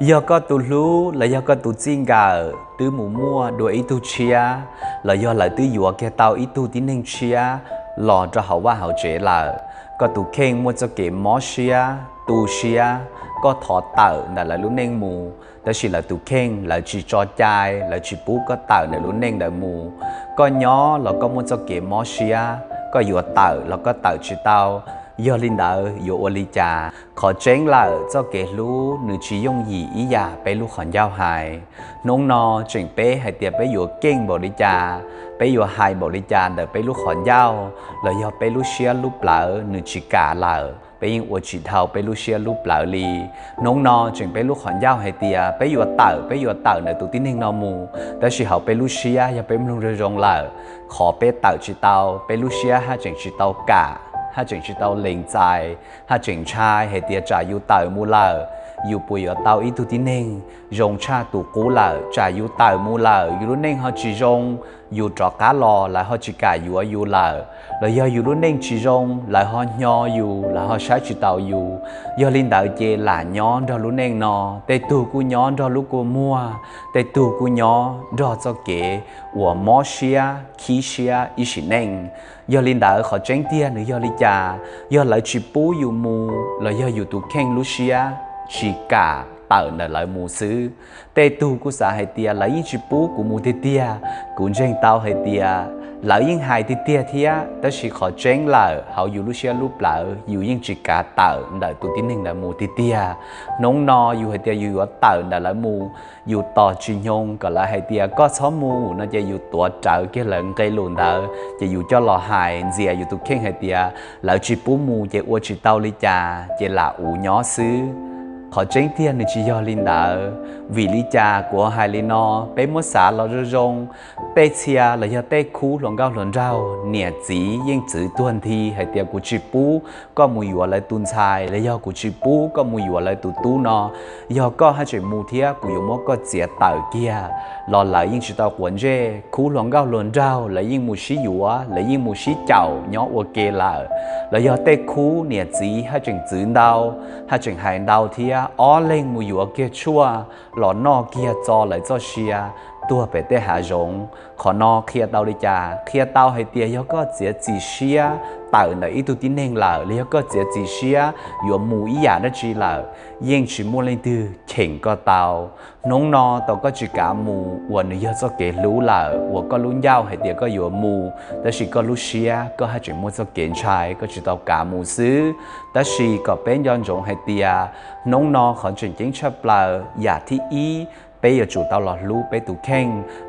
Yog koj tus hlub los yog koj tus txij nkawm twb mus muaj dua ib tug tshiab, los yog lawv twb yuav kiag tau ib tug tib neeg tshiab los rau hauv vaj hauv tsev lawm, koj tus kheej muaj txoj kev mob siab tu siab, koj thov tawm ntawm lawv lub neej mus, tab sis lawv tus kheej lawv tsis tso cai, lawv tsis pub koj tawm ntawm lub neej ntawd mus. Koj nyob los koj muaj txoj kev mob siab, koj yuav tawm los koj tawm tsis tau. Yog li ntawd yuav ua li cas? Qhov tseeb lawm, txoj kev hlub nws tsis yooj yim ib yam peb lub qhov ncauj hais. Hnub no tseem peb hais tias peb yuav keej npaum li cas, peb yuav hais npaum li cas ntawm peb lub qhov ncauj, los yog peb lub siab lub plawv nws tsis kam lawm, peb yeej ua tsis dhau peb lub siab lub plawv li. Hnub no tseem peb lub qhov ncauj hais tias peb yuav tawm, peb yuav tawm ntawm tus tib neeg no mus, tab sis hauv peb lub siab yog peb mloog zoo zoo lawm, qhov peb tawm tsis tau, peb lub siab haj tseem tsis tau kam, haj tseem tsis tau lees txais, haj tseem ntshai hais tias tsam yus tawm mus lawm, yus puas yuav tau ib tug tib neeg zoo tshaj tus qub lawm. Tsam yus tawm mus lawm, yus lub neej ho tsis zoo, yus rov qab los lawv ho tsis kam yuav yus lawm, los yog yus lub neej tsis zoo, lawv ho nyo yus, lawv ho saib tsis taus yus. Yog li ntawd ces lam nyob nrog lub neej no, tej tug kuj nyob nrog lub kua muag, tej tug kuj nyob nrog txoj kev uas mob siab khib siab ib sim neej. Yog li ntawd qhov tseeb tiag nws yog li cas? Yog lawv tsis pub yus mus, los yog yus tus kheej lub siab tsis kam tawm ntawm lawv mus xwb. Tej tug kuj xav hais tias lawv yeej tsis pub kuv mus tiag tiag, kuv ntseeg tau hais tias lawv yeej hais tiag tiag thiab, tab sis qhov tseeb lawm hauv yus lub siab lub plawv yus yeej tsis kav tawm ntawm tus tib neeg ntawd mus tiag tiag. Hnub no yus hais tias yus yuav tawm ntawm lawv mus, yus tos tsis nyoog kom lawv hais tias koj txhob mus no ces yus tuav rawv kiag lawv nqe lus ntawd ces yus coj los hais ntxias yus tus kheej hais tias lawv tsis pub mus ces ua tsis tau li cas ces lam uv nyob xwb. Qhov tseeb tiag nws tsis yog li ntawd. Vim li cas kuv hais li no? Peb muab xav los zoo zoo, tej txhia los yog tej khub hluas nkauj hluas nraug niam txiv yeej txwv tuag nthi hais tias kuv tsis pub koj mus yuav lawv tus ntxhais, los yog kuv tsis pub koj mus yuav lawv tus tub no, yog koj haj tseem mus thiab kuv yuav muab koj txiav tawm kiag. Los lawv yeej tsis tau quav ntsej, khub hluas nkauj hluas nraug lawv yeej mus sib yuav, lawv yeej mus sib caum nyob ua ke lawm. Los yog tej khub niam txiv haj tseem txwv ntau, haj tseem hais ntau thiab ob leeg mus yuav kiag tshuaj los noj kiag txo lawv txoj sia tuag pem tej hav zoov. Qhov no qhia tau li cas? Qhia tau hais tias yog koj txiav txim siab tawm ntawm ib tug tib neeg lawm, los yog koj txiav txim siab yuav mus ib yam dab tsi lawm, yeej tsis muaj leej twg cheem koj tau. Hnub no tau koj tsis kav mus uas nws yog txoj kev hlub lawm, uas koj lub ncauj hais tias koj yuav mus, tab sis koj lub siab koj haj tseem muaj txoj kev ntshai, koj tsis tau kav mus xwb. Tab sis kom peb nco ntsoov hais tias hnub no qhov tseem ceeb tshaj plaws yam thib ib, peb yuav tsum tau los hlub peb tus kheej,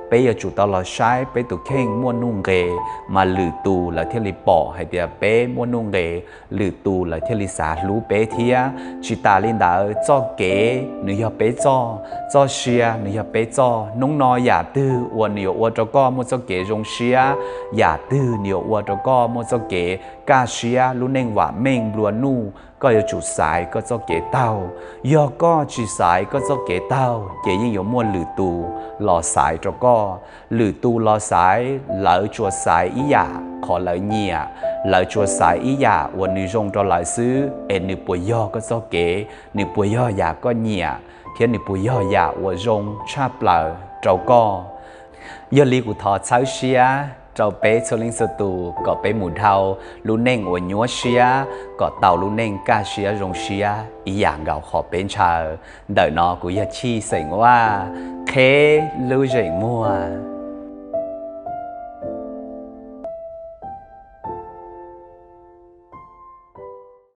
peb yuav tsum tau los saib peb tus kheej muaj nuj nqes, mas lwm tus lawv thiaj li pom hais tias peb muaj nuj nqes, lwm tus lawv thiaj li xav hlub peb thiab. Tsis tas li ntawd, txoj kev nws yog peb txoj, txoj sia nws yog peb txoj. Hnub no yam twg uas nws yuav ua rau koj muaj txoj kev zoo siab, yam twg nws yuav ua rau koj muaj txoj kev kaj siab, lub neej vam meej nplua nuj, koj yuav tsum xaiv koj txoj kev taug. Yog koj tsis xaiv koj txoj kev taug ces yeej yuav muaj lwm tus los xaiv rau koj. Lwm tus los xaiv, lawv tsuas xaiv ib yam qhov lawv nyiam, lawv tsuas xaiv ib yam uas nws zoo rau lawv xwb, es nws puas yog koj txoj kev, nws puas yog yam koj nyiam, thiab nws puas yog yam uas zoo tshaj plaws rau koj. Yog li kuv thov txhawb siab rau peb txhua leej txhua tus kom peb mus dhau lub neej uas nyuaj siab, kom tau lub neej kaj siab zoo siab ib yam nkaus qhov peb ntshaw. Ntawm no kuv yog Chij xeem Vaj, qheb lub zeem muag.